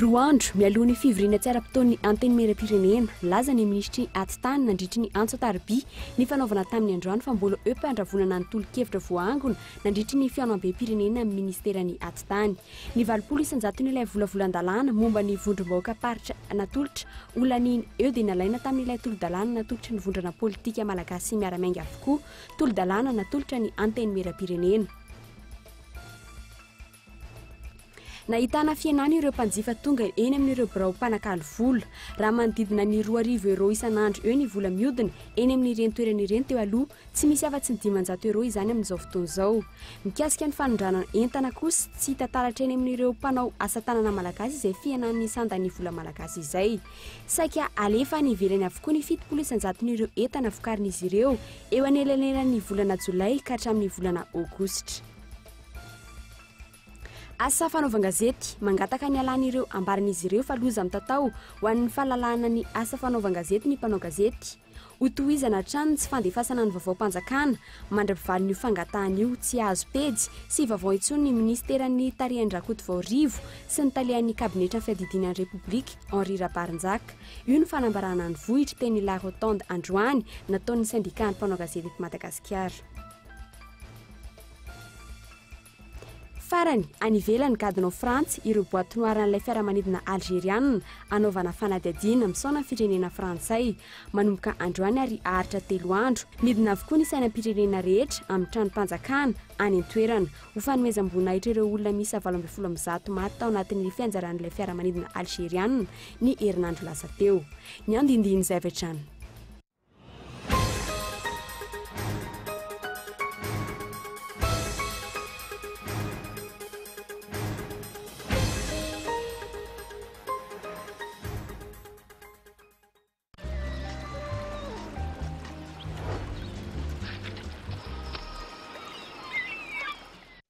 Roa andro mialoha ny fivoriana tsy ara-potoan'ny Antenimierampirenena, nilaza ny minisitry ny Atitany nandritry ny antso an-tariby nifanaovana taminy androany fa mbola eo am-pandravonana ny tolo-kevitra voaangona nandritry ny fihaonambem-pirenena amin'ny minisiteran'ny Atitany. Ny 80 isan-jaton'ilay volavolan-dalàna momba ny vondrom-bahoakam-paritra natolotra ho laniana eo dia nalaina tamin'ilay tolo-dalàna natolotry ny vondrona politika malagasy miara-miainga avokoa, tolo-dalàna natolotra ny Antenimierampirenena. Nahitana fihenana ireo mpanjifa tonga eny amin'ireo birao mpanakalo vola. Raha manodidina ny 2000 euros isan'andro eo ny vola mihodina eny amin'ireny toerana ireny teo aloha, tsy misy afa-tsy ny 500 euros izany amin'izao fotoana izao. Mikasika ny fanondranana entana kosa, tsy hita taratra eny amin'ireo mpanao asa tanana malagasy izay fihenan'ny sandan'ny vola malagasy izay. Saika alefa any ivelany avokoa ny 70 isan-jaton'ireo entana vokarin'izy ireo eo anelanelan'ny volana jolay ka hatramin'ny volana aogositra. Asa fanaovan-gazety, mangataka ny halan'ireo ambaran'izy ireo fa loza mitatao ho an'ny fahalalahana ny asa fanaovan-gazety ny mpanao gazety. Hotohizana hatrany ny tsy fandefasana ny vaovaom-panjakana mandra-pivalin'io fangatahana io. Tsy hahazo pejy sy vaovao intsony ny minisiteran'ny tarihan-dRakotovao Rivo sy ny talehan'ny kabinetran'ny fiadidiana ny Repoblika, Henri Rabary-Njaka. Io no fanambarana ny vohitra teny La Rotonde androany nataon'ny sendikan'ny mpanao gazety eto Madagasikara. Farany, any ivelany, gadona ao Frantsa, ireo boite noire an'ilay fiaramanidina Algeriana anaovana fanadihadiana misaona ny firenena frantsay. Manomboka androany ary haharitra telo andro. Midina avokoa ny sainam-pirenena rehetra amin'ny tranom-panjakana any an-toerana. Ho fanomezam-boninahitra ireo olona miisa 118 maty tao anatin'ny fianjaran'ilay fiaramanidina Algeriana ny herinandro lasa teo. Ny andindinin'izay avy hatrany.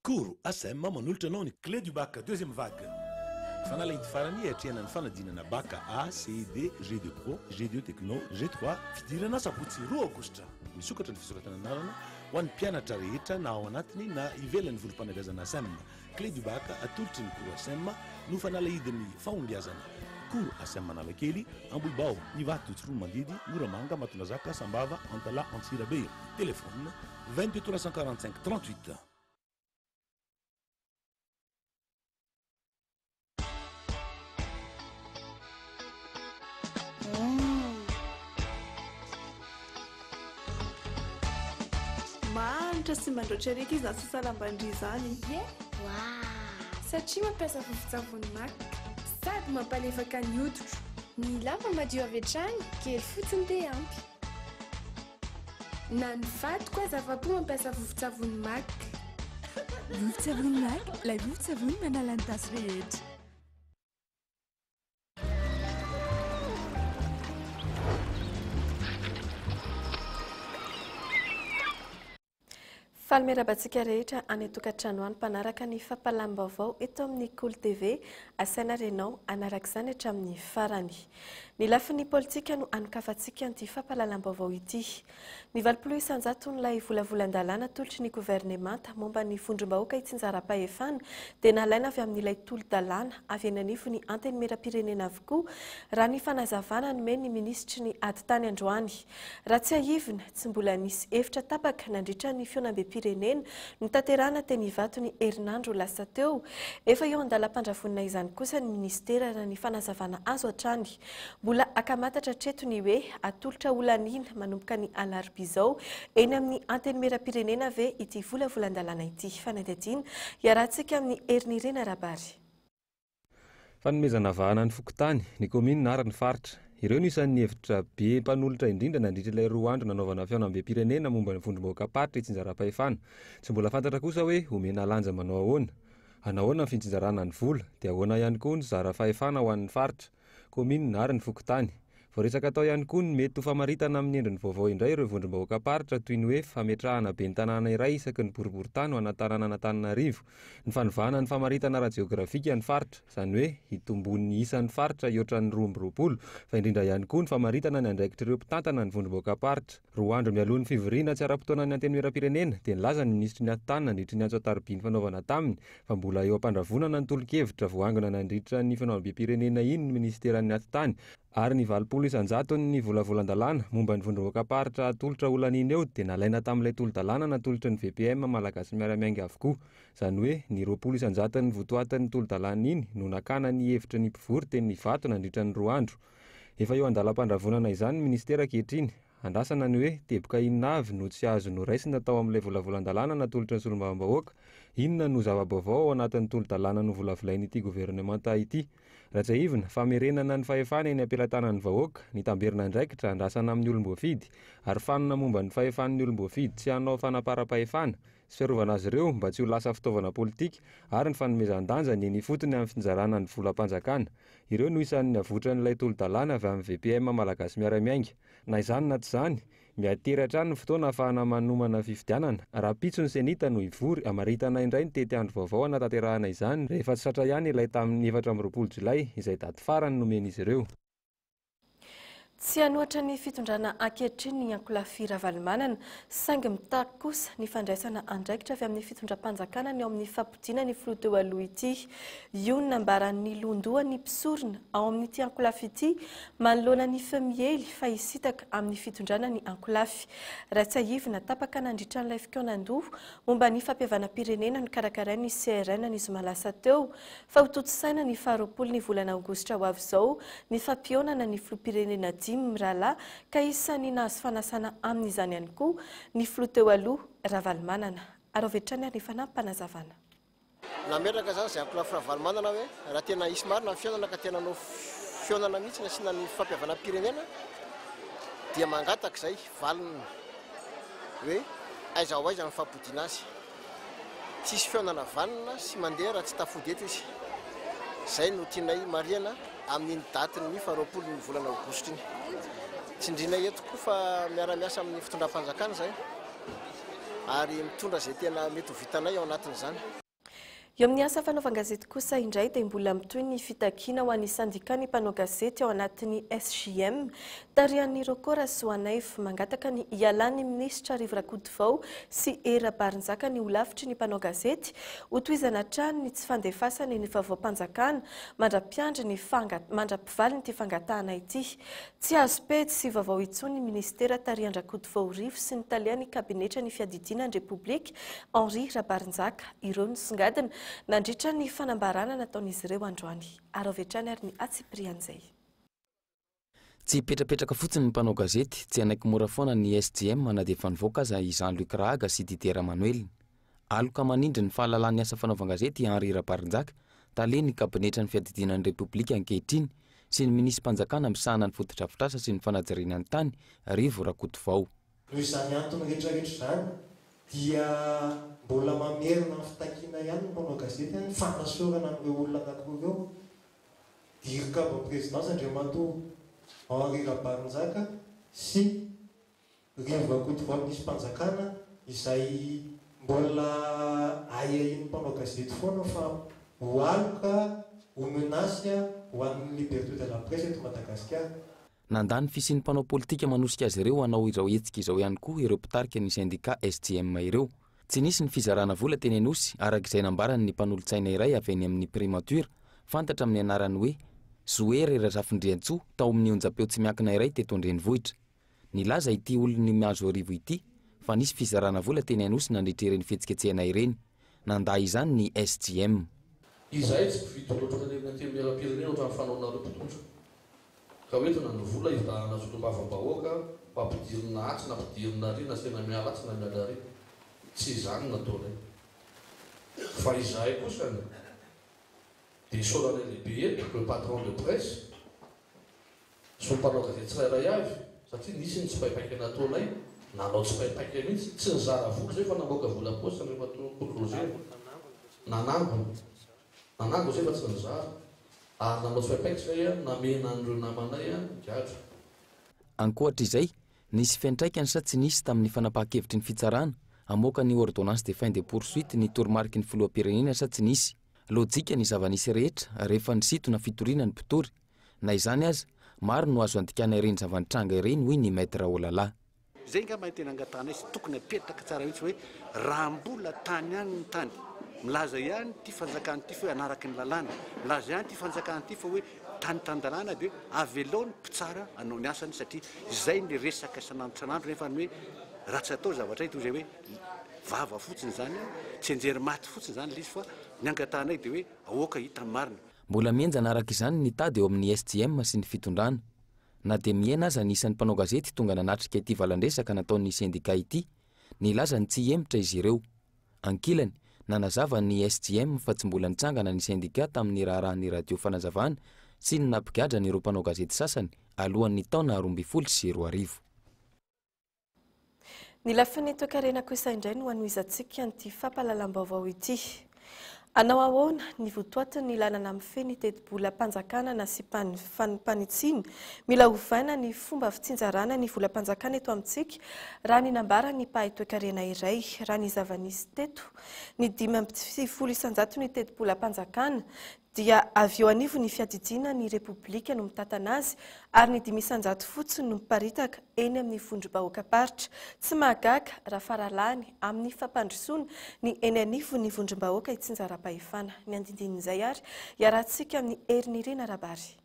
Cours ACM manolotra anao ny Clé du bac deuxième vague. Fanalahidy farany hiatrehana ny fanadinana bac A, C, D, G2 Pro, G2 Techno, G3. Fidirana sabotsy roa aogositra. Misokatra ny fisoratana anarana ho an'ny mpianatra rehetra na ao anatiny na ivelan'ny vondrom-panabeazana ACM. Clé du bac atolotry ny Cours ACM no fanalahidin'ny fahombiazana. Cours ACM Analakely, Ambohibao, Ivato, Tsiroanomandidy, Moramanga, Matondrazaka, Sambava, Antalaha, Antsirabe. Téléphone, 22 345 38. Manitra sy mandroatra ery izany sasalam-bandria izany. Ie. Satria mampiasa vovon-tsavony MAC sady mampalefaka ny hoditro. Ny lamba madio avy hatrany, kely fotsiny dia ampy. Na ny vadiko aza afa-po mampiasa vovon-tsavony MAC. Vovon-tsavony MAC, ilay vovon-tsavony manala ny tasy rehetra. Faly miarahaba antsika rehetra any an-tokantrano any mpanaraka ny fampahalam-baovao eto amin'ny Kolo TV. Asaina ary ianao hanaraka izany hatramin'ny farany. Ny lafiny politika no hanokafantsika an'ity fampahalalam-baovao ity. Ny 80 isan-jaton'ilay volavolan-dalàna atolotry ny governemanta momba ny vondrom-bahoaka itsinjaram-pahefana dia nalaina avy amin'ilay tolo-dalàna avy eny anivon'ny Antenimierampirenena avokoa, raha ny fanazavana nomen'ny minisitry ny ady tany androany. Raha tsiahivina, tsy mbola nisy hevitra tapaka nandritra ny fihaonambem-pirenena notanterahana teny Ivato ny herinandro lasa teo. Efa eo an-dalam-pandravonana izany kosa ny minisitera raha ny fanazavana azo hatrany. Mbola ankamatatra hatreto ny hoe atolotra holaniana manomboka ny alarobia izao eny amin'ny Antenimierampirenena ve ity volavolan-dalàna ity. Fanadihadiana iarahantsika amin'i Herinirina Rabary. Fanomezana vahana ny fokontany, ny kaominina ary ny faritra. Ireo no isan'ny hevitra be mpanolotra indrindra nandritra ilay roa andro nanaovana fihaonambem-pirenena momba ny vondrom-bahoakam-paritra itsinjaram-pahefana. Tsy mbola fantatra kosa hoe omena lanja manao ahoana. Hanahoana ny fitsinjarana ny vola, dia ahoana ihany koa ny zara fahefana ho an'ny faritra, kaominina ary ny fokontany. Voaresaka tao ihany koa ny mety ho famaritana amin'ny endriny vaovao indray ireo vondrom-bahoakam-paritra toy ny hoe fametrahana ben'ny tanàna iray isaky ny boriborintany ho ana tanànan'Antananarivo, ny fanovana ny famaritana ara-jeografika ny faritra, izany hoe hitomboan'ny isan'ny faritra hihoatra ny 22, fa indrindra ihany koa ny famaritana ny andraikitr'ireo mpitantana ny vondrom-bahoakam-paritra. Roa andro mialoha ny fivoriana tsy ara-potoanan'ny Antenimierampirenena dia nilaza ny minisitry ny Atitany nandritry ny antso an-tariby nifanaovana taminy fa mbola eo am-pandravonana ny tolo-kevitra voaangona nandritra ny fanaovam-bem-pirenena iny ny minisiteran'ny Atitany Ary ny 80 isan-jaton'ny volavolan-dalàna momba ny vondrom-bahoakam-paritra atolotra ho laniana eo dia nalaina tamin'ilay tolo-dalàna natolotry ny VPM Malagasy Miara-Miainga avokoa. Izany hoe ny 20 isan-jaton'ny votoatin'ny tolo-dalàna iny no nakana ny hevitry ny mpivory teny Ivato nandritra ny roa andro. Efa eo an-dalam-pandravonana izany ny minisitera ankehitriny. Andrasana ny hoe teboka inona avy no tsy azo noraisina tao amin'ilay volavolan-dalàna natolotry ny solombavambahoaka, inona no zava-baovao ao anatin'ny tolo-dalàna novolavolain'ity governemanta ity. Raha tsiahivina, famerenana ny fahefana eny am-pelatanan'ny vahoaka, ny tamberin'andraikitra andrasana amin'ny olom-boafidy, ary fanina momba ny fahefan'ny olom-boafidy tsy hanao fanaparam-pahefana, sy fiarovana azy ireo mba tsy ho lasa fitaovana politika, ary ny fanomezan-danja ny eny ifotony amin'ny fitsinjarana ny volam-panjakana. Ireo no isan'ny niavotran'ilay tolo-dalàna avy amin'ny VPM Malagasy Miara-Miainga. Na izany na tsy izany, Mihatery hatrany ny fotoana ahafahana manomana fifidianana. Rahampitso ny Cenit no hivory, hamaritana indray ny tetiandro vaovao hanatanterahana izany rehefa tsy tratra ihany ilay tamin'ny 24 jolay, izay daty farany nomen'izy ireo. Tsy hanohatra ny fitondrana ankehitriny ny ankolafy Ravalomanana, saingy mitaky kosa ny fandraisana andraikitra avy amin'ny fitondram-panjakana ny ao amin'ny fampodiana ny filoha teo aloha ity. Io no nambaran'ny lohandohan'ny mpisorona ao amin'ity ankolafy ity manoloana ny feo miely fa hisintaka amin'ny fitondrana ny ankolafy. Raha tsiahivina, tapaka nandritra an'ilay fikaonandoha momba ny fampihavanam-pirenena nokarakarain'ny CRN ny zoma lasa teo fa hotontosaina ny faharoapolo ny volana aogositra ho avy izao ny fampihaonana ny filoham-pirenena dimy mirahalahy ka isan'ny nahazo fanasana amin'izany ihany koa ny filoha teo aloha Ravalomanana. Ary avy hatrany ary ny fanampim-panazavana. Nametraka izany izay ankolafy Ravalomanana hoe raha tena hisy marina ny fihaonana ka tena hanao fihaonana mihitsy nasiana ny fampihavanam-pirenena dia mangataka izay valiny hoe aiza ho aiza ny fampodiana azy. Tsy hisy fihaonana vanona sy mandeha raha tsy tafody eto izy. Izay no tianay marihana amin'iny datin'ny faha 20 ny volana aogositra iny. Tsindrianay eto koa fa miara-miasa amin'ny fitondram-panjakana izahay. ary mitondra izay tena mety ho vitanay ao anatin'izany. Eo amin'ny asa fanaovan-gazety kosa indray dia mbola mitohy ny fitakiana ho an'ny sendikàn'ny mpanao gazety ao anatin'ny SJM, tarihan'ny Rocco Rasoanaivo. Mangataka ny hialan'ny minisitra Rivo Rakotovao sy Hery Rabarinjaka ny holafitry ny mpanao gazety. Hotohizana hatrany ny tsy fandefasany ny vaovaom-panjakana mandra-piandry ny mandra-pivalin'ity fangatahana ity. Tsy azo pejy sy vaovao intsony ny minisitera tarihan-dRakotovao Rivo sy ny talehan'ny kabinetran'ny fiadidiana ny Repoblika, Henri Rabarinjaka. Ireo no nisongadina nandritra ny fanambarana nataon'izy ireo androany. Ary avy hatrany ary ny antsipirian'izay. Tsy hipetrapetraka fotsiny ny mpanao gazety, tsy hanaiky mora foana ny SJM na dia efa nivoaka aza i Jean Luc Rahaga sy Didier Ramanoelina. Aloka manindry ny fahalalan'ny asa fanaovan-gazety i Henri Rabarinjaka, talen'ny kabinetran'ny fiadidiana ny Repoblika ankehitriny sy ny minisi-panjakana misahana ny fotodrafitrasa sy ny fanajariana ny tany, Rivo Rakotovao. Noho izany antony rehetrarehetra izany dia mbola mamerina ny fitakiana ihany ny mpanao gazety ny fanasorana an'ireo olona anankiroa ireo, Dircab Présidence Andriamatoa Henri Rabarinjaka sy Rivo Rakotovao Minisitrim-panjakana izay mbola ahiahian'ny mpanao gazety foana fa ho aloka, ho menace ho an'ny liberté de la presse eto Madagasikara. Nandà ny fisian'ny mpanao politika manosika azy ireo hanao izao hetsika izao ihany koa ireo mpitarika ny sendikà SJM ireo. Tsy nisy ny fizarana vola teny Anosy, araka izay nambaran'ny mpanolotsaina iray avy any amin'ny Primature, fantatra amin'ny anarany hoe Zohery Razafindriantsoa tao amin'ny onjam-peo tsy miankina iray teto an-drenivohitra. Nilaza ity olon'ny Mihazoarivo ity fa nisy fizarana vola teny Anosy nandritra ireny fihetsiketsehana ireny. Nandà izany ny SJM. Izahay tsy mpividy loatra any amin'ny Antenimierampirenena ohatran'ny fanaonareo mpitondra. Ka ho entina ny vola hivahana solombavambahoaka ho ampidirina atsy na ampidirina ary na asiana miala atsy na miala ary. Tsy izany no nataonay. Fa izahay kosany dia isaoranay lehibe eto ireo patron de presse, Sy ny mpanao gazety tsirairay avy, satria nisy ny tsipaipaika nataonay, nanao tsipaipaika mihitsy, tsy nizara vola izay fa namoaka vola paosy Andriamatoa Kolo Roger, nanangona, nanangona izay fa tsy nizara, ary nanao tsipaipaika izay namena an'ireo namanay nigadra. Ankoatra izay, nisy fiantraikany sa tsy nisy tamin'ny fanapahan-kevitry ny fitsarana hamoaka ny ordonnance de fin de poursuite ny toromariky ny filoham-pirenena sa tsy nisy? Lojika ny zava-nisy rehetra rehefa nisintona fitoriana ny mpitory. Na izany aza, maro no azo andikana ireny zava-nitranga ireny hoy ny Maître Olala. Izay angamba no tena angatahanay sy tokony apetraka tsara mihitsy hoe raha mbola tany ihany ny tany, milaza ihany ity fanjakana ity fa hoe hanaraka ny lalàna, milaza ihany ity fanjakana ity fa hoe tany tan-dalàna dia avelao ny mpitsara hanao ny asany satria izay ny resaka isan'andro isan'andro nefa ny hoe raha tsy atao zavatra toy izay hoe vava fotsiny izany, tsianjery maty fotsiny izany ilay izy fa ny angatahanay dia hoe aoka hita ny marina. Mbola mihenjana araka izany ny tady eo amin'ny SJM sy ny fitondrana. Na dia mihena aza ny isan'ny mpanao gazety tonga nanatrika ity valandresaka nataon'ny sendika ity, nilaza ny tsy hihemotra izy ireo. Ankilany, nanazava ny SJM fa tsy mbola nitsangana ny sendika tamin'ny raharahan'ny radio fanazavana sy ny nampigadra an'ireo mpanao gazety sasany alohan'ny taona 2012. Ny lafiny toekarena kosa indray no hanohizantsika an'ity fampahalalam-baovao ity. Hanao ahoana ny votoatin'ny lalana mifehy ny tetibolam-panjakana nasiam-panitsiana? Mila ovaina ny fomba fitsinjarana ny volam-panjakana eto amintsika, raha ny nambaran'ny mpahay toekarena iray. Raha ny zava-nisy teto, ny 95 isan-jaton'ny tetibolam-panjakana dia avy eo anivon'ny fiadidiana ny Repoblika no mitantana azy ary ny 5% fotsiny no miparitaka eny amin'ny vondrom-bahoakam-paritra. Tsy mahagaga raha faralahiny amin'ny fampandrosoana ny eny anivon'ny vondrom-bahoaka itsinjaram-pahefana. Ny andindinin'izay ary iarahantsika amin'i Herinirina Rabary.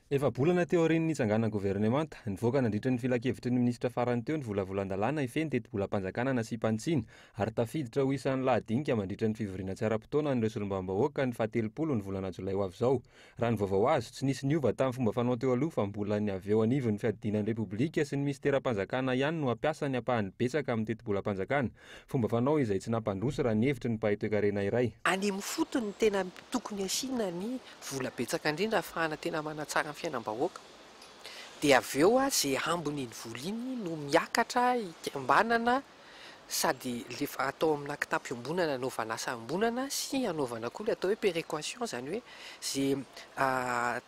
Efa-bolana teo aorian'ny nitsanganan'ny governemanta, nivoaka nandritra ny filankevitry ny minisitra farany teo ny volavolan-dalàna hifehy ny tetibolam-panjakana nasiam-panitsiana ary tafiditra ho isan'ny lahadinika mandritra ny fivoriana tsy ara-potoana an'ireo solombavambahoaka ny fahatelopolo ny volana jolay ho avy izao. Raha ny vaovao azo, tsy nisy niova tamin'ny fomba fanao teo aloha fa mbola ny avy eo anivon'ny fiadidiana ny Repoblika sy ny minisiteram-panjakana ihany no hampiasa ny ampahany betsaka amin'ny tetibolam-panjakana. Fomba fanao izay tsy nampandroso raha ny hevitry ny mpahay toekarena iray. Any amin'ny fotony no tena tokony asiana ny vola betsaka indrindra ahafahana tena manatsara ny fiainam-bahoaka. Dia avy eo ze ambiny iny vola iny no miakatra hikambanana sady le atao amina kitapo iombonana anaovana asa iombonana sy anaovana koa le atao hoe péréquation zany hoe ze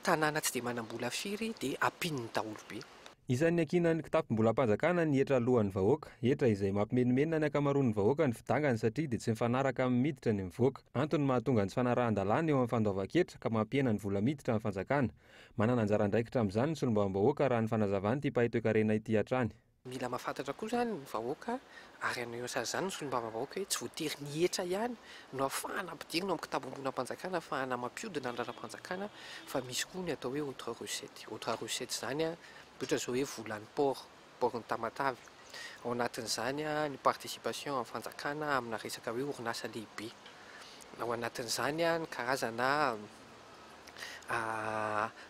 tanàna tsy dia manam-bola firy dia ampian'ny daholobe. Isan'ny ankinan'ny kitapom-bolam-panjakana ny hetra aloan'ny vahoaka. Hetra izay mampimenomenona ny ankamaroan'ny vahoaka ny fidangany satria dia tsy mifanaraka amin'ny miditra ny mivoaka. Antony mahatonga ny tsy fanarahan-dalàna eo amin'ny fandoavan-ketra ka mampihena ny vola miditra amin'ny fanjakana. Manana anjara andraikitra amin'izany ny solombavambahoaka raha ny fanazavan'ity mpahay toekarena ity hatrany. Mila mahafantatra koa izany ny vahoaka ary haneho izany ny solombavambahoaka hoe tsy voatery ny hetra ihany no ahafahana ampidirina ao amin'ny kitapom-bolam-panjakana ahafahana mampiodina ny raharaham-panjakana fa misy koa ny atao hoe autre recette. Autre recette izany ohatra izao hoe volan'ny port, port-n'i Tamatave. Ao anatin'izany ny participation amin'ny fanjakana amina resaka hoe orinasa lehibe. Ao anatin'izany ny karazana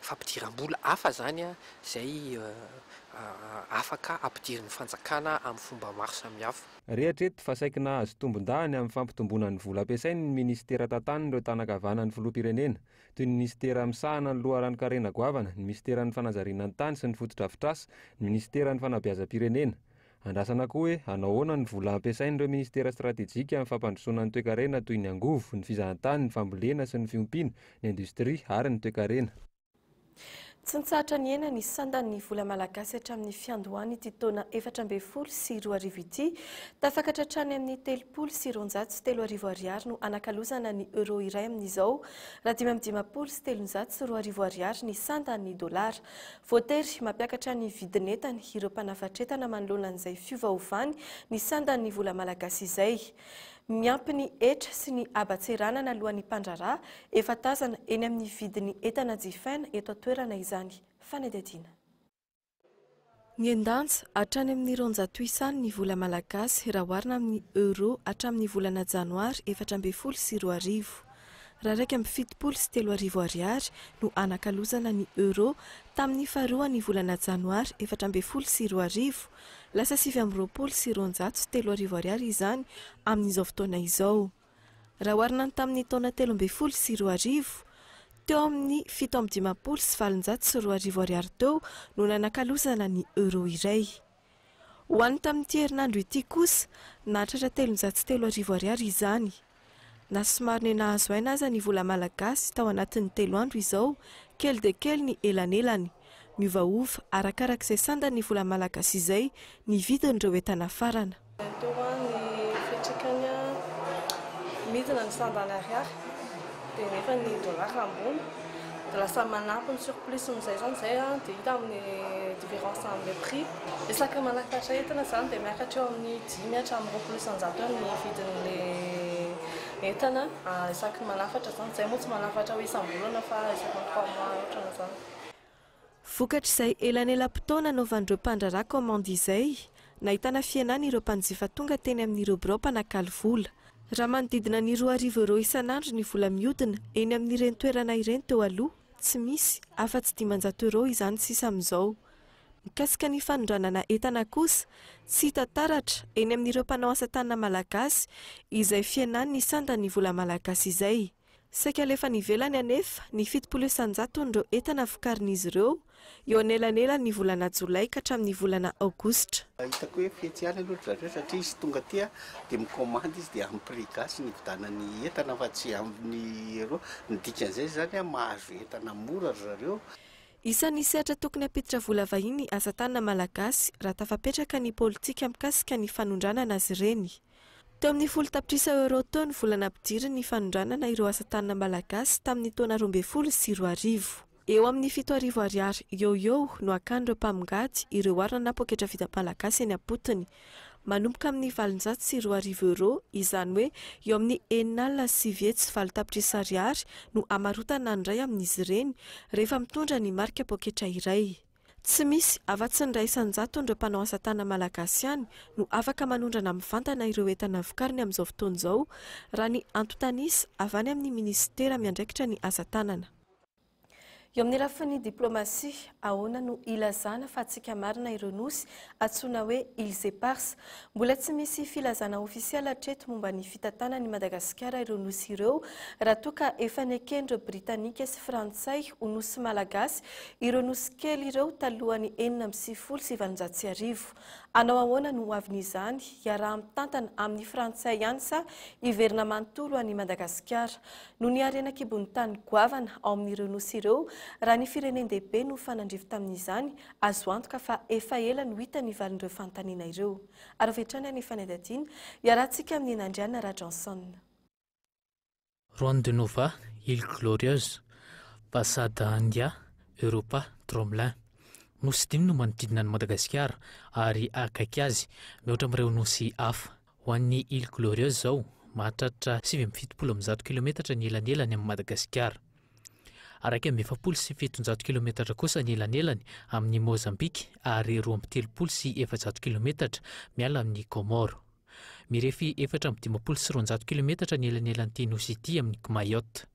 fampidiram-bola hafa izany izay afaka ampidirin'ny fanjakana amin'ny fomba maro samihafa. Re hatreto fa saiky nahazo tombondahiny amin'ny fampitomboana ny vola ampiasainy ny minisitera tantanin'ireo tanan-kavanan'ny filoham-pirenena, toy ny minisitera misahana ny loharanon-karena goavana, ny minisiteran'ny fanajariana ny tany sy ny fotodrafitrasa, ny minisiteran'ny fanabeazam-pirenena. Andrasana koa hoe hanao ahoana ny vola ampiasain'ireo minisitera stratejika amin'ny fampandrosoana ny toekarena toy ny angovo, ny fizahantany, ny fambolena sy ny fiompiana, ny indostria ary ny toekarena. Tsy nitsahatra nihena ny sandan'ny vola malagasy hatramin'ny fiandohan'ity taona 2014 ity. Tafakatra hatrany amin'ny 230 ariary no anakalozana ny euro iray amin'izao, raha 355 ariary ny sandan'ny dolara. Voatery mampiakatra ny vidin'entany ireo mpanafatretana manoloana an'izay fiovaovany ny sandan'ny vola malagasy izay. Miampy ny hetra sy ny haban-tseranana alohan'ny mpandraharaha, efa tazana eny amin'ny vidin'ny entana jifaina eto an-toerana izany. Fanadihadiana. Nihen-danja hatrany amin'ny 200 isany ny vola malagasy raha oharina amin'ny euro hatramin'ny volana janoary 2014. Raha 3071 ariary no hanakalozana ny euro tamin'ny faharoan'ny volana janoary 2014, lasa 229 ariary izany amin'izao fotoana izao. Raha oharina ny tamin'ny taona 2013, teo amin'ny 2857 ariary teo no nanakalozana ny euro iray. Ho an'ny tamin'ity herinandro ity kosa, nahatratra 303 ariary izany. Na somary niha-nahazo aina aza ny vola malagasy tao anatin'ny telo andro izao, kely dia kely ny elanelany. Miovaova arakarak'izay sandan'ny vola malagasy izay ny vidin'ireo entana afarana. Teo ny fiantraikany, midina ny sandany ariary dia nefa ny dollar ambony, dia lasa manampy ny surplus amin'izay zany izay, dia hita amin'ny différence amin'ilay prix. Isaky manakatra entana izany dia miakatra eo amin'ny 5 hatramin'ny 20% eo ny vidin'ilay entana isaky ny manafatra izany. Izay moa tsy manafatra hoe isam-bolana fa isaky ny 3 mois ohatran'izany. Vokatr'izay elanelam-potoana nanaovan'ireo mpandraharaha kaomandy izay, nahitana fihenana ireo mpanjifa tonga teny amin'ireo birao mpanakalo vola. Raha manodidina ny 2000 euros isan'andro ny vola mihodina eny amin'ireny toerana ireny teo aloha, tsy misy afa-tsy 500 euros izany sisa amin'izao. Mikasika ny fanondranana entana kosa, tsy hita taratra eny amin'ireo mpanao asa tanana malagasy izay fihenan'ny sandan'ny vola malagasy izay. Saika alefa any ivelany anefa ny 70%-n'ireo entana vokarin'izy ireo eo anelanelan'ny volana jolay ka hatramin'ny volana aogositra. Hitako hoe fetsy ihany aloha ry zareo satria izy tonga aty dia mikaomandy izy dia amin'ny prix gasy ny hividianany entana fa tsy amin'ny euro. Ny dikan'izay izany mahazo entana mora ry zareo. Isan'ny sehatra tokony hampiditra vola vahiny ny asa tanana malagasy raha tafapetraka ny politika mikasika ny fanondranana azy ireny. Teo amin'ny 10 tapitrisa euro teo ny vola nampidiriny ny fanondranana ireo asa tanana malagasy tamin'ny taona 2012. Eo amin'ny 7000 ariary eo eo no hakan'ireo mpamongady ireo arina na poketra vita malagasy eny am-potony. Manomboka amin'ny 2800 euro, izany hoe eo amin'ny 908 tapitrisa ariary no hamarotana ny iray amin'izy ireny rehefa mitondra ny marika poketra iray. Tsy misy afa-tsy ny 1% ireo mpanao asa tanana malagasy ihany no afaka manondrana mivantana ireo entana vokariny amin'izao fotoana izao, raha ny antontanisa avy any amin'ny minisitera miandraikitra ny asa tanana. Eo amin'ny lafiny diplomasia, ahoana no ilazana fa antsika marina ireo nosy antsoina hoe Îles Éparses? Mbola tsy misy filazana ofisialy hatreto momba ny fitantanan'i Madagasikara ireo nosy ireo, raha toa ka efa neken'ireo Britanika sy Frantsay ho nosy malagasy ireo nosy kely ireo talohan'ny 1896. Hanao ahoana no ho avin'izany? Hiaraha-mitantana amin'ny Frantsay ihany sa hiverina manontolo any Madagasikara? Noho ny harena an-kibon'ny tany goavana ao amin'ireo nosy ireo, raha ny firenen-dehibe no fanandrify tamin'izany, azo antoka fa efa ela no hita ny valin'ireo fanontaniana ireo. Ary avy hatrany any fanadihadiana, iarahantsika amin'i Nandriana Rajohnson. Juan de Nova, Île Glorieuse, Bassas da India, Europa, Tromelin. Nosy dimy no manodidina an'i Madagasikara ary akaiky azy mihoatra amin'ireo nosy hafa. Ho an'ny Île Glorieuse izao, mahatratra 179 kilometatra ny elanelany amin'i Madagasikara. 741 kilometatra kosa ny elanelany amin'i Mozambika ary 432 kilometatra miala amin'i Comores. Mirefy 254 kilometatra ny elanelan'ity nosy ity amin'i Mayotte.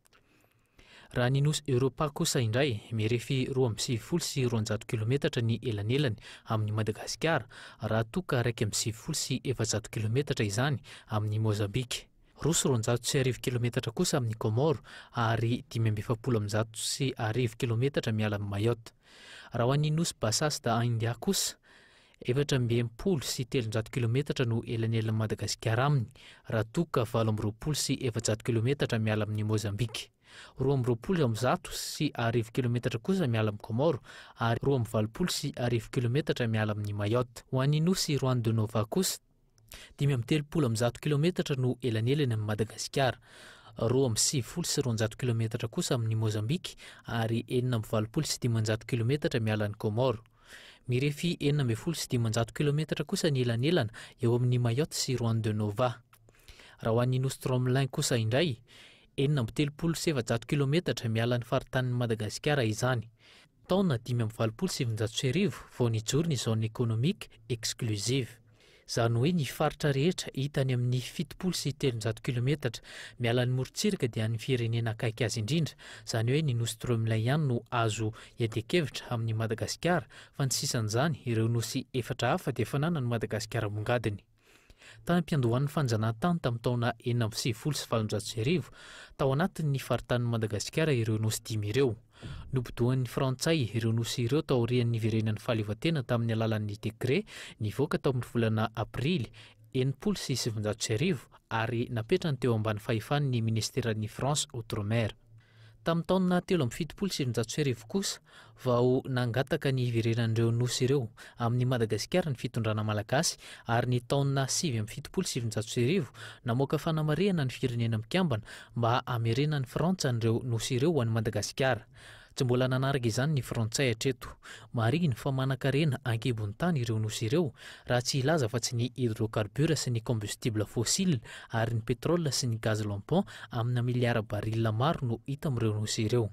Raha ny nosy Europa kosa indray, mirefy 292 kilometatra ny elanelany amin'i Madagasikara, raha toa ka 491 kilometatra izany amin'i Mozambika. 1202 kilometatra kosa amin'i Comores ary 1145 kilometatra miala amin'i Mayotte. Raha ho an'ny nosy Bassas da India kosa, 364 kilometatra no elanelan'i Madagasikara aminy, raha toa ka 428 kilometatra miala amin'i Mozambika. 1122 kilometatra kosa miala amin'i Comores ary 1082 kilometatra miala amin'i Mayotte. Ho an'ny nosy Juan de Nova kosa, 135 kilometatra no elanelany amin'i Madagasikara, 292 kilometatra kosa amin'i Mozambika ary 586 kilometatra miala an'i Comores. Mirefy 516 kilometatra kosa ny elanelana eo amin'i Mayotte sy Juan de Nova. Raha ho an'ny nosy Tromelin kosa indray, 436 kilometatra miala ny faritanin'i Madagasikara izany. Taona 1985 vao nijoro ny zone économique exclusive. Izany hoe ny faritra rehetra hita any amin'ny 370 kilometatra miala ny morontsiraka dia an'ny firenena akaiky azy indrindra, izany hoe ny nosy Tromelin ihany no azo iadian-kevitra amin'i Madagasikara, fa ny sisan'izany, ireo nosy efatra hafa dia fananan'i Madagasikara mongadiny. Tany am-piandohan'ny fanjanahantany tamin'ny taona 1896, tao anatin'ny faritanin'i Madagasikara ireo nosy dimy ireo. Nobodoan'ny Frantsay ireo nosy ireo taorian'ny niverenan'ny fahaleovantena tamin'ny alalan'ny décret nivoaka tao amin'ny volana aprily 1960 ary napetrany teo ambany fahefan'ny ministeran'ny France Outre-mer. Tamin'ny taona 1973 kosa vao nangataka ny hiverenan'ireo nosy ireo amin'i Madagasikara ny fitondrana malagasy ary ny taona 1979 namoaka fanamarihana ny Firenena Mikambana mba hamerenan'i Frantsa an'ireo nosy ireo ho an'i Madagasikara. Tsy mbola nanaraka izany ny Frantsay hatreto. Marihina fa manankarena ankibon'ny tany ireo nosy ireo, raha tsy hilaza afa-tsy ny hydrocarbures sy ny combustibles fossiles ary ny pétrole sy ny gaz lampant amina miliara baril maro no hita amin'ireo nosy ireo.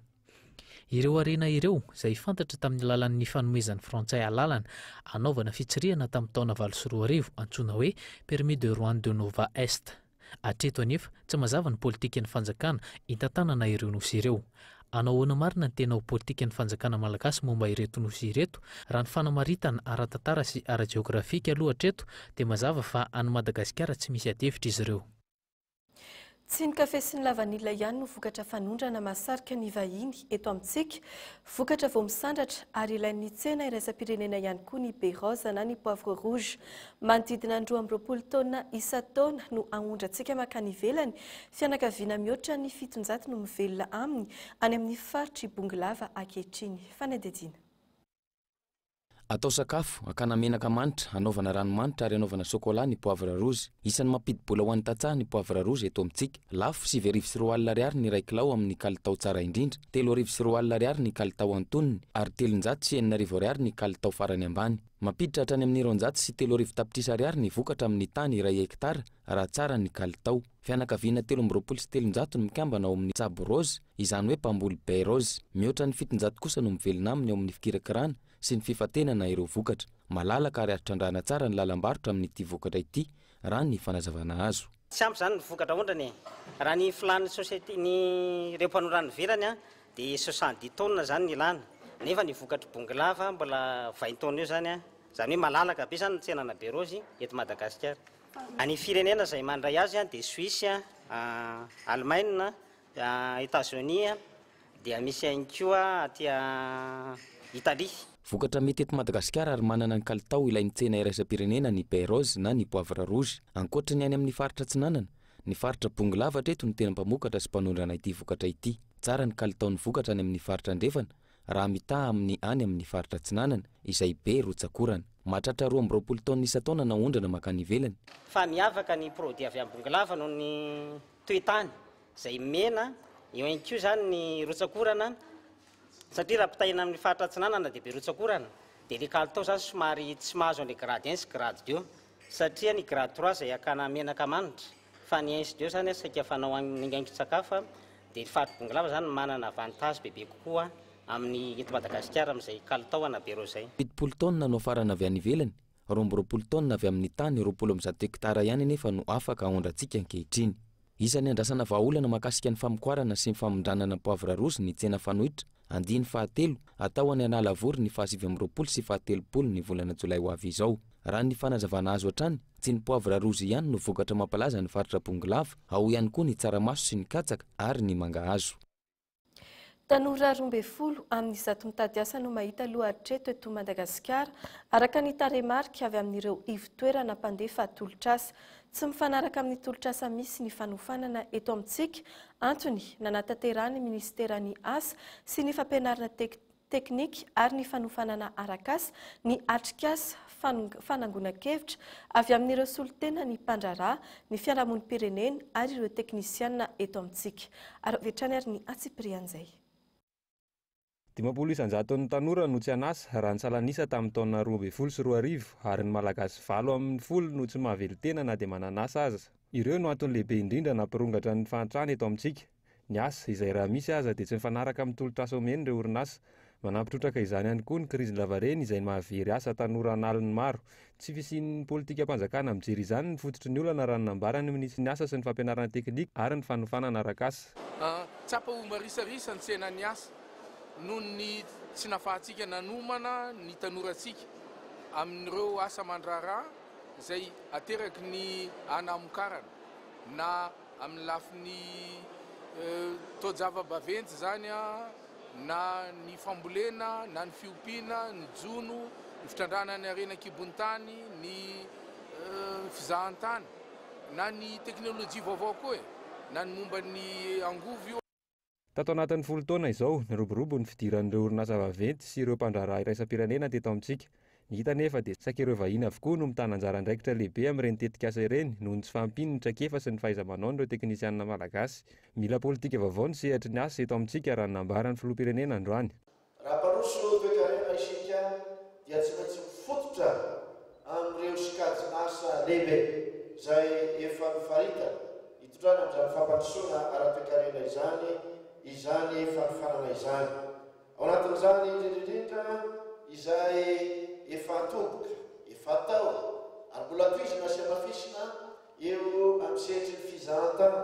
Ireo harena ireo, izay fantatra tamin'ny alalan'ny fanomezan'ny Frantsay alalana hanaovana fitsirihana tamin'ny taona 2008 antsoina hoe Permis de Juan de Nova Est. Hatreto anefa, tsy mazava ny politikan'ny fanjakana hitantanana ireo nosy ireo. Hanao ahoana marina ny tena ho politikan'ny fanjakana malagasy momba ireto nosy ireto? Raha ny fanamaritana ara-tantara sy ara-jeografika aloha hatreto dia mazava fa any Madagasikara tsy misy adihevitra izy ireo. Tsy ny kafe sy ny lavanila ihany no vokatra fanondrana mahasarika ny vahiny eto amintsika. Vokatra vao misandratra ary ilain'ny tsena iraisam-pirenena ihany koa ny baie rose na ny poivre rouge. Manodidina ny 22 taonina isan-taona no aondrantsika mankany ivelany. Fianakaviana mihoatra ny 700 no mivelona aminy any amin'ny faritr'i Bongolava ankehitriny. Fanadihadiana. Atao sakafo, akana menaka manitra, anaovana ranomanitra ary anaovana chocolat ny poivre rouge. Isan'ny mampidi-bola ho an'ny tantsaha ny poivre rouge eto amintsika. Lafo, 2009 ariary ny iray kilao amin'ny kalitao tsara indrindra, 2003 ariary ny kalitao antonony ary 6300 ariary ny kalitao farany ambany. Mampiditra hatrany amin'ny 3200 tapitrisa ariary ny vokatra amin'ny tany iray hektara raha tsara ny kalitao. Fianakaviana 323 no mikambana ao amin'ny Tsabo Rose, izany hoe mpamboly baie rose. Mihoatra ny 700 kosa no mivelona aminy ao amin'ny fikirakirana sy ny fifantenana ireo vokatra. Malalaka ary azo trandrahana tsara ny lalam-barotra amin'ity vokatra ity, raha ny fanazavana azo. Tsy ampy izany ny vokatra aondrana e! Raha ny filàn'ny société, ny ireo mpanondrana ivelany an, dia 70 tonnes izany ny ilàna, nefa ny vokatr'i Bongolava mbola 20 tonnes eo izany an, izany hoe malalaka be izany ny tsenana baie rose eto Madagasikara. Ny firenena izay mandray azy an dia Suisse, Allemagne, Etazonia, Dia misy ihany koa aty Italie. Vokatra mety eto Madagasikara ary manana ny kalitao ilain'ny tsena iraisam-pirenena ny baie rose na ny poivre rouge. Ankoatra ny any amin'ny faritra Atsinanana, ny faritra Bongolava hatreto no tena mpamokatra sy mpanondrana ity vokatra ity. Tsara ny kalitaon'ny vokatra any amin'ny faritra Andrefana raha mitaha amin'ny any amin'ny faritra Atsinanana izay be rotsak'orana. Mahatratra 22 taonina isan-taona naondrana mankany ivelany. Fa miavaka ny produit avy any Bongolava noho ny toe-tany. Izay mena, eo ihany koa izany ny rotsak'orana, satria raha ampitahaina amin'ny faritra atsinanana dia be rotsak'orana, dia ilay kalitao izany somary tsy mahazo an'ilay grade un sy grade deux, satria ny grade trois izay hakana menaka manitra, fa ny un sy deux izany saika fanao amin'ny haingon-tsakafo, dia ny faritra Bongolava izany manana avantage bebe kokoa amin'ny eto Madagasikara amin'izay kalitao ana bero izay. 70 taonina no afarana avy any ivelany, 22 taonina avy amin'ny tany 120 hektara ihany anefa no afaka aondrantsika ankehitriny. Isan'ny andrasana vahaolana mahakasika ny famokarana sy ny famindranana poivre rouge ny tsena fanoitra, andiany fahatelo, atao any Analavory ny faha 29 sy faha 30 ny volana jolay ho avy izao. Raha ny fanazavana azo hatrany, tsy ny poivre rouge ihany no vokatra mampalaza ny faritra Bongolava, ao ihany koa ny tsaramaso sy ny katsaka ary ny mangahazo. Tanora 12 amin'ny 100 mitady asa no mahita aloha hatreto eto Madagasikara, araka ny tarehimarika avy amin'ireo ivon-toerana mpandefa tolotr'asa. Tsy mifanaraka amin'ny tolotr'asa misy ny fanofanana eto amintsika, antony nanatanterahan'ny minisiteran'ny Asa sy ny fampianarana teknika ary ny fanofanana arak'asa ny atrikasa fanangonan-kevitra avy amin'ireo solontenan'ny mpandraharaha, ny fiarahamonim-pirenena ary ireo teknisiana eto amintsika. Ary avy hatrany ary ny antsipirian'izay. 50 isan-jaton'ny tanora no tsy an'asa raha ny salan'isa tamin'ny taona 2012 ary ny Malagasy valo amin'ny folo no tsy mahavelon-tena na dia manana asa aza. Ireo no antony lehibe indrindra nampirongatra ny fahantrana eto amintsika. Ny asa, izay raha misy aza dia tsy mifanaraka amin'ny tolotr'asa omeny ireo orinasa. Manampy trotraka izany ihany koa ny krizy lavareny izay mahavery asa tanora an'aliny maro. Tsy fisian'ny politikam-panjakana mijery izany ny fototry ny olana raha ny nambaran'ny minisitry ny asa sy ny fampianarana teknika ary ny fanofanana arak'asa. Tsapa ho marisarisa ny tsenan'ny asa noho ny tsy nafahantsika nanomana ny tanorantsika amin'ireo asa aman-draharaha izay ateraky ny anamokarana na Amin'ny lafiny taojava-baventy izany na ny fambolena na ny fiompiana, ny jono, ny fitrandrahana ny harena an-kibon'ny tany, ny fizahantany na ny teknolojia vaovao koa e, na ny momba ny angovo io. Tato anatin'ny 10 taona izao, niroborobo ny fidiran'ireo orinasa vaventy sy ireo mpandraharaha iraisam-pirenena teto amintsika. Ny hita anefa dia saika ireo vahiny avokoa no mitana anjara andraikitra lehibe amin'ireny tetikasa ireny noho ny tsy fahampian'ny traikefa sy ny fahaiza-manaon'ireo teknisianina malagasy. Mila politika vaovao ny sehatry ny asa eto amintsika raha ny nambaran'ny filoham-pirenena androany. Raha mpandroso toekarena isika dia tsy maintsy mifototra amin'ireo sokajin'asa lehibe izay efa nofaritana hitondrana amin'izany fampandrosoana ara-toekarena izany izany fanofanana izany. Ao anatin'izany indrindra indrindra izay efa atomboka, efa atao ary mbola tohizina sy hamafisina eo amin'ny sehatry ny fizahantany.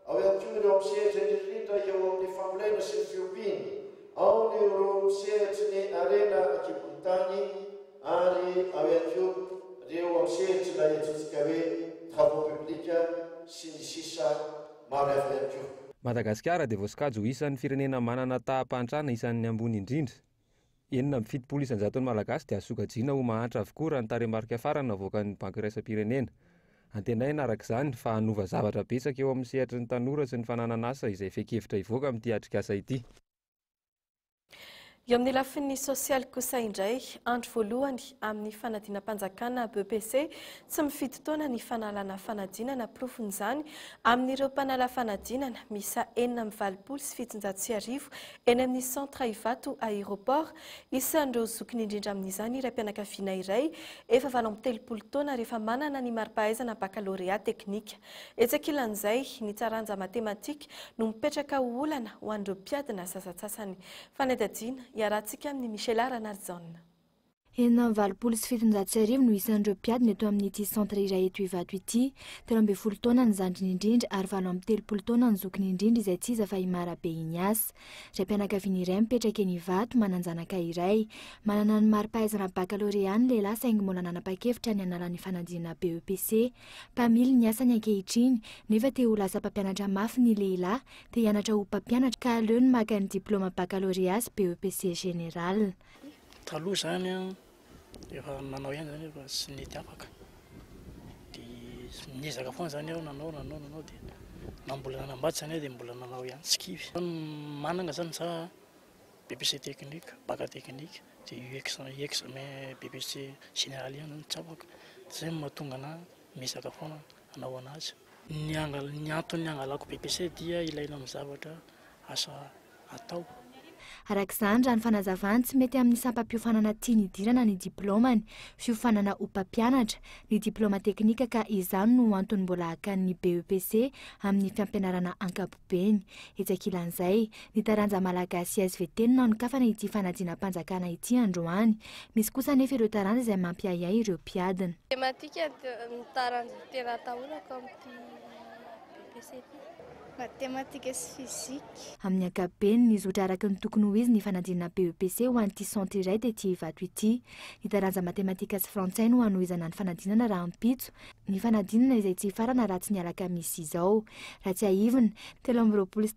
Ao ihany koa ireo amin'ny sehatra indrindra indrindra eo amin'ny fambolena sy ny fiompiana, ao ny ireo amin'ny sehatry ny harena an-kibon'ny tany ary ao ihany koa ireo amin'ny sehatry ilay antsointsika hoe travaux publics sy ny sisa maro hafa ihany koa. Madagasikara dia voasokajy ho isan'ny firenena manana taham-pahantrana isan'ny ambony indrindra. 76 isan-jaton'ny Malagasy dia azo sokajiana ho mahantra avokoa raha ny tarehimarika farany navoakan'ny Banky Iraisam-pirenena. Antenaina, araka izany, fa hanova zavatra betsaka eo amin'ny sehatry ny tanora sy ny fananan'asa izay fehin-kevitra hivoaka amin'ity atrikasa ity. Eo amin'ny lafiny sosialy kosa indray, andro voalohany amin'ny fanadinam-panjakana BEPC, tsy mifidy taona ny fanalana fanadinana, porofon'izany amin'ireo mpanala fanadinana miisa 1786 eny amin'ny Centre Ivato Aéroport. Isan'ireo zokiny indrindra amin'izany raim-pianakaviana iray efa 38 taona ary efa manana ny mari-pahaizana bakalorea teknika. Etsy ankilan'izay, ny taranja matematika no mipetraka ho olana ho an'ireo mpiadina sasantsasany. Fanadihadiana iarahantsika amin'i Michela Ranarijaona. 1786 no isan'ireo mpiadina eto amin'ity centre iray eto Ivato ity. 13 taona ny zandriny indrindra ary 38 taona ny zokiny indrindra izay tsy iza fa i Marabe Ignace. Raim-pianakaviana iray mipetraka eny Ivato, manan-janaka iray. Manana ny mari-pahaizana bakalorea ny lehilahy saingy mbola nanapa-kevitra ny hanala ny fanadinana BEPC. Mpamily ny asany ankehitriny, nefa te ho lasa mpampianatra mafy ny lehilahy, te hianatra ho mpampianatra ka aleony maka ny diplaoma bakalorea sy BEPC général. Taloha izany an, efa nanao ihany izany fa tsy nety afaka. Dia niezaka foana izany aho nanao, nanao, nanao dia na mbola nanambady izany aho dia mbola nanao ihany, tsy kivy. Manana izany za BEPC technique, bac technique, dia io examen BEPC général ihany izany tsy afaka. Dia izay no mahatonga anah miezaka foana hanao anazy. Ny ny antony hangalako BEPC dia ilaina amin'ny zavatra asa atao. Araka izany, raha ny fanazavany, tsy mety amin'ny sampam-piofanana tiany hidirana ny diplaomany, fiofanana ho mpampianatra, ny diplaoma teknika ka izany no antony mbola hakany ny BEPC amin'ny fampianarana ankapobeny. Etsy ankilan'izay, ny taranja malagasy SVT no nanokafana ity fanadinam-panjakana ity androany. Misy kosa anefa ireo taranja izay mampiahiahy ireo mpiadina. Matematika no taranja tena atahorako amin'ity BEPC ity. Matematika sy fizika. Amin'ny ankapobeny, nizotra araka ny tokony ho izy ny fanadinana BEPC ho an'ity centre iray tety Ivato ity. Ny taranja matematika sy frantsay no hanohizana ny fanadinana rahampitso, ny fanadinana izay tsy hifarana raha tsy ny alakamisy izao. Raha tsiahivina, 323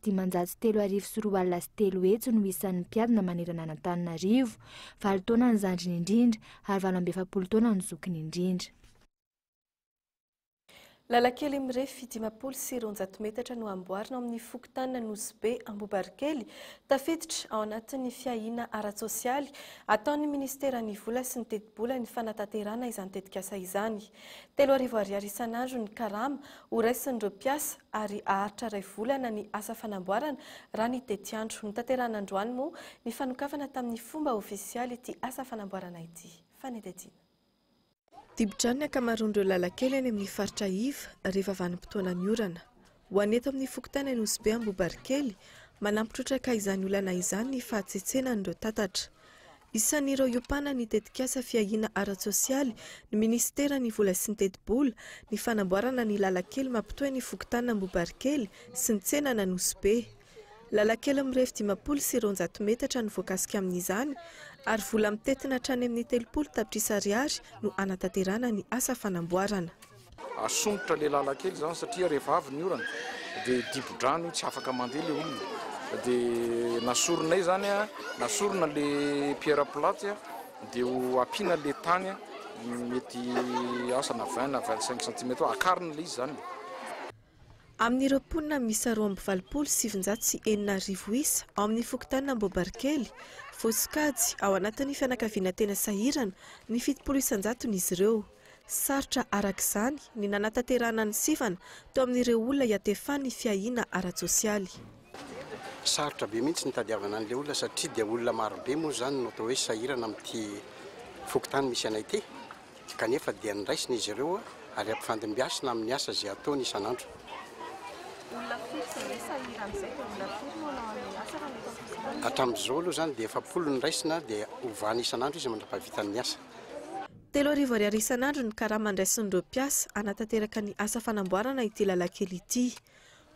0300 no isan'ny mpiadina manerana an'Antananarivo. Valo taona ny zandriny indrindra ary 48 taona ny zokiny indrindra. Lalan-kely mirefy 250 metatra no amboarina ao amin'ny fokontany Nosy Be Ambohibarikely, tafiditra ao anatin'ny fiahiana ara-tsosialy ataon'ny ministeran'ny vola sy ny tetibola ny fanatanterahana izany tetikasa izany. 3000 ariary isan'andro ny karama ho raisin'ireo mpiasa ary haharitra iray volana ny asa fanamboarana raha ny tetiandro. Notanterahina androany moa ny fanokafana tamin'ny fomba ofisialy ity asa fanamboarana ity. Fanadihadiana. Dibo-drano ny ankamaroan'ireo lalan-kely any amin'ny faritra iva rehefa vanim-potoanan'ny orana. Ho an'ny eto amin'ny fokontany Nosy Be Ambohibarikely, manampy trotraka izany olana izany ny fahatsetsenan'ireo tatatra. Isan'ireo iompana ny tetikasa fiahiana ara-tsosialy ny minisiteran'ny vola sy ny tetibola, ny fanamboarana ny lalan-kely mampitohy ny fokontany Ambohibarikely sy ny tsenan'Anosy Be. Lalan-kely mirefy 250 metatra no voakasika amin'izany ary vola mitentina hatrany amin'ny 30 tapitrisa ariary no hanatanterahana ny asa fanamboarana. Asondrotra ilay lalan-kely izany satria rehefa avy ny orana dia dibo-drano tsy afaka mandeha ilay olona. Dia nasorinay izany, nasorina ilay pierre plate dia ho ampiana ilay tany mety asa na 20 na 25 centimètres, akarina ilay izy izany. Amin'ireo mponina miisa 6982 isa ao amin'ny fokontany Ambohibarikely, voasokajy ao anatin'ny fianakaviana tena sahirana ny 70 isan-jaton'izy ireo. Sarotra araka izany ny nanatanterahana ny sivana teo amin'ireo olona iatefan'ny fiahiana ara-tsosialy. Sarotra be mihitsy ny nitadiavana an'ilay olona satria dia olona marobe moa izany no atao hoe sahirana amin'ity fokontany misy anay ity kanefa dia noraisina izy ireo ary ampifandimbiasina amin'ny asa izay ataony isan'andro. Olona firy izay hoe sahirana izay dia olona firy no hanao an'ilay asa raha ny eto am-pokontany? Hatramin'izao aloha izany dia 40 no raisina dia ovana isan'andro izy mandra-pahavitan'ny asa. 3000 ariary isan'andro ny karama andraisin'ireo mpiasa hanatanteraka ny asa fanamboarana ity lalan-kely ity.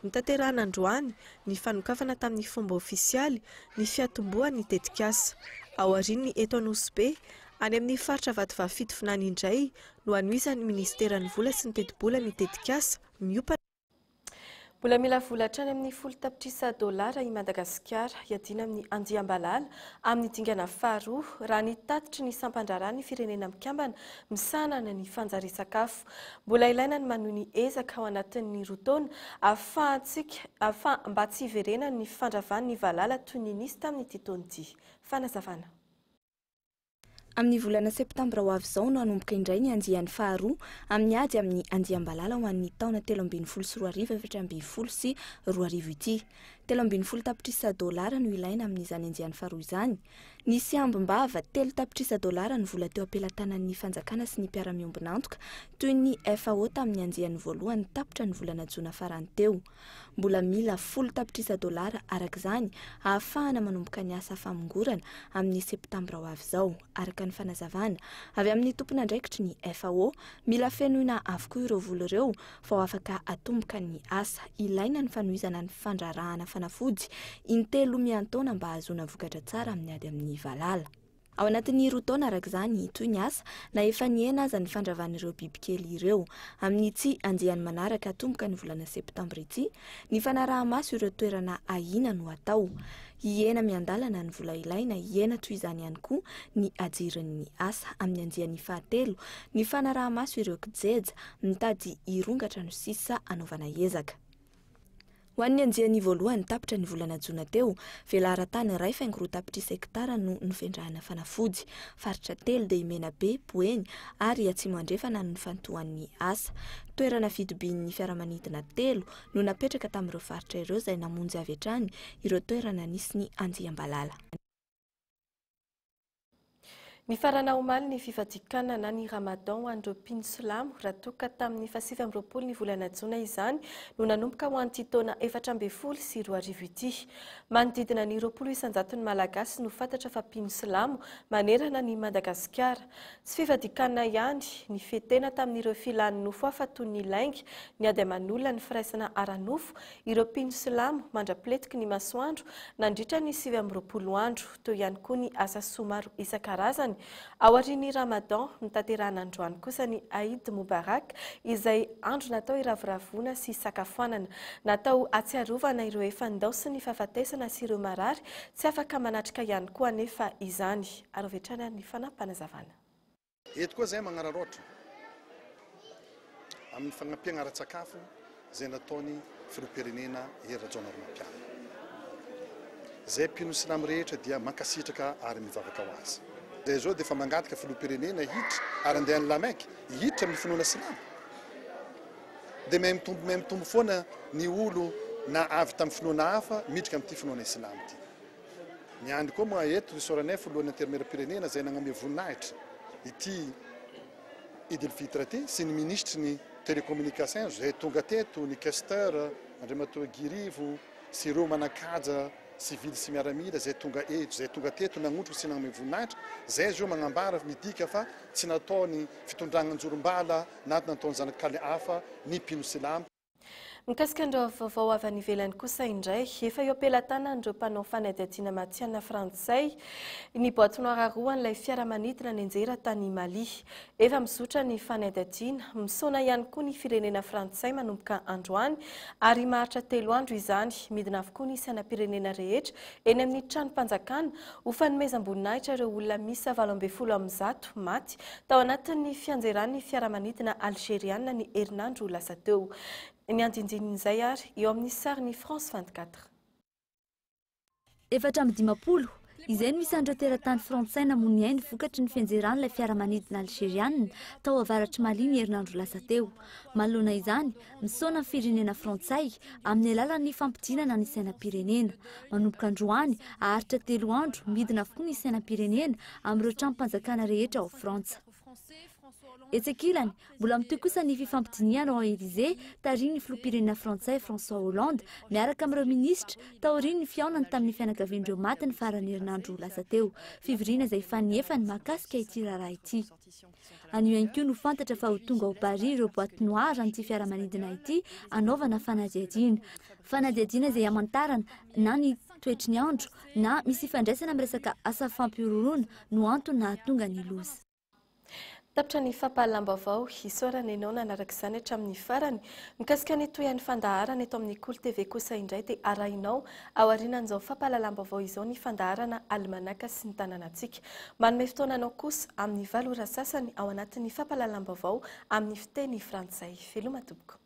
Notanterahina androany ny fanokafana tamin'ny fomba ofisialy ny fiatombohan'ny tetikasa. Aorian'ny eto Anosibe, any amin'ny faritra Vatovavy Fitovinany indray no hanohizan'ny minisiteran'ny vola sy ny tetibola ny tetikasa miompana. Mbola mila vola hatrany amin'ny 10 tapitrisa dolara i Madagasikara hiadiana amin'ny andiam-balala amin'ny dingana faharoa, raha ny tatitry ny sampan-draharahan'ny Firenena Mikambana misahana ny fanjarian-tsakafo. Mbola ilaina ny manohy ny ezaka ao anatin'ny 2 taona ahafahantsika ahafa mba tsy hiverenan'ny fandravan'ny valala toy ny nisy tamin'ity taona ity. Fanazavana. Amin'ny volana septambra ho avy izao no hanomboka indray ny andiany faharoa amin'ny ady amin'ny andiam-balala ho an'ny taona 2013 2014 ity. 13 tapitrisa dolara no ilaina amin'izany andiany faharoa izany. Nisy ambim-bava 3 tapitrisa dolara ny vola teo am-pelatanan'ny fanjakana sy ny mpiara-miombon'antoka toy ny FAO tamin'ny andiany voalohany tapitra ny volana jona farany teo. Mbola mila 10 tapitrisa dolara araka izany ahafahana manomboka ny asa famongorana amin'ny septambra ho avy izao, araka ny fanazavana avy amin'ny tompon'andraikitry ny FAO. Mila fenoina avokoa ireo vola ireo vao afaka atomboka ny asa. Ilaina ny fanohizana ny fandraharahana fanafody intelo miantaona mba hahazoana vokatra tsara amin'ny ady amin'ny valala. Ao anatin'ny 2 taona araka izany, hitohy ny asa na efa nihena aza ny fandravan'ireo bibikely ireo. Amin'ity andiany manaraka hatomboka ny volana septambra ity, ny fanaraha-maso ireo toerana ahiana no atao. Hihena miandalana ny vola ilaina, hihena toy izany ihany koa ny hajirin'ny asa. Amin'ny andiany fahatelo, ny fanaraha-maso ireo kijeja mitady hirongatra no sisa hanaovana ezaka. Ho an'ny andiany voalohany tapitra ny volana jona teo, velaran-tany 1,2 tapitrisa hektara no nofendrahana fanafody. Faritra telo dia i Menabe, Boeny ary Atsimo Andrefana no nifantohan'ny asa. Toerana fitobian'ny fiaramanidina telo no napetraka tamin'ireo faritra ireo izay namonjy avy hatrany ireo toerana nisy ny andiam-balala. Nifarana omaly ny fifadian-kanina na ny Ramadan ho an'ireo mpino silamo raha toa ka tamin'ny faha-29 ny volana jona izany no nanomboka ho an'ity taona 2014 ity. Manodidina ny 20 isan-jaton'ny Malagasy no fantatra fa mpino silamo manerana an'i Madagasikara. Tsy fifadian-kanina ihany, nifehy-tena tamin'ireo filan'ny nofo hafa toy ny lainga, ny ady aman'olona, ny firaisana ara-nofo ireo mpino silamo mandra-piletiky ny masoandro nandritra ny 29 andro. Teo ihany koa ny asa soa maro isan-karazany. Aorian'ny Ramadan, notanterahina androany kosa ny Aïd Moubarak, izay andro natao hiravoravoana sy hisakafoanana. Natao hahatsiarovana ireo efa nindaosin'ny fahafatesana sy ireo marary tsy afaka manatrika ihany koa anefa izany. Ary avy hatrany ary ny fanampinazavana. Eto koa zahay magnararaotra amin'ny fagnampiagna ara-tsakafo izay nataony Filoham-pirenena Hery Rajaonarimampianina. Zahay mpino silamo rehetra dia mankasitraka ary mivavaka ho azy. Zahay izao dia efa mangataka Filoham-pirenena hiditra ary andeha any La Mecque hiditra amin'ny finoana silamo. Dia miha mitombo miha mitombo foana ny olo na avy tamin'ny finoana hafa miditra amin'ity finoana islamo ity. Miandry koa moa eto isaoranay filohan'ny Antenimierampirenena izay nagnome voninahitra ity Eid el Fitr ity sy ny minisitry ny Télécommunication izay tonga teto, ny Questeur Andriamatoa Guy Rivo sy ireo manan-kaja sivily sy miaramila izay tonga eto, izay tonga teto nagnotrona sy nagnome voninahitra. Izay izy io magnambara midika fa tsy nataony fitondragna anjorombala na nataony zanak'kaly hafa ny mpino silamo. Mikasika an'ireo vaovao avy any ivelany kosa indray, efa eo am-pelatanan'ireo mpanao fanadihadiana matihanina frantsay ny boîte noire roa an'ilay fiaramanidina nianjera tany Mali. Efa mizotra ny fanadihadiana, misaona ihany koa ny firenena frantsay manomboka androany ary maharitra 3 andro izany. Midina avokoa ny sainam-pirenena rehetra eny amin'ny tranom-panjakana ho fanomezam-boninahitra ireo olona miisa 118 maty tao anatin'ny fianjeran'ny fiaramanidina algeriana ny herinandro lasa teo. Ny andindinin'izay ary eo amin'ny sarin'ny France 24. 54, izay no isan'ireo teratany frantsay namoy ny ainy vokatry ny fianjeran'ilay fiaramanidina algerianina tao avaratr'i Mali ny herinandro lasa teo. Manoloana izany, misaona ny firenena frantsay amin'ny alalan'ny fampidinana ny sainam-pirenena. Manomboka androany, haharitra telo andro, midina avokoa ny sainam-pirenena amin'ireo tranom-panjakana rehetra ao Frantsa. Etsy ankilany, mbola mitohy kosa ny fifampidinihana ao Elysée, tarihin'ny filoham-pirenena frantsay François Hollande miaraka amin'ireo minisitra, taorian'ny fihaonany tamin'ny fianakavian'ireo maty ny faran'ny herinandro lasa teo. Fivoriana izay fanihefany mahakasika ity raharaha ity. Anio ihany koa no fantatra fa ho tonga ao Paris ireo boîte noire an'ity fiaramanidina ity hanaovana fanadihadiana. Fanadihadiana izay hamantarana na ny toetry ny andro na misy ifandraisana amin'ny resaka asa fampihorohoroana no antony nahatonga ny loza. Tapitra ny fampahalalam-baovao, isaorana ianao nanaraka izany hatramin'ny farany. Mikasika ny tohian'ny fandaharana eto amin'ny Kolo TV kosa indray dia arahinao aorianan'izao fampahalalam-baovao izao ny fandaharana Alimanaka sy ny tanànantsika. Manome fotoana anao kosa amin'ny valo ora sasany ao anatin'ny fampahalalam-baovao amin'ny fiteny frantsay. Veloma tompoko.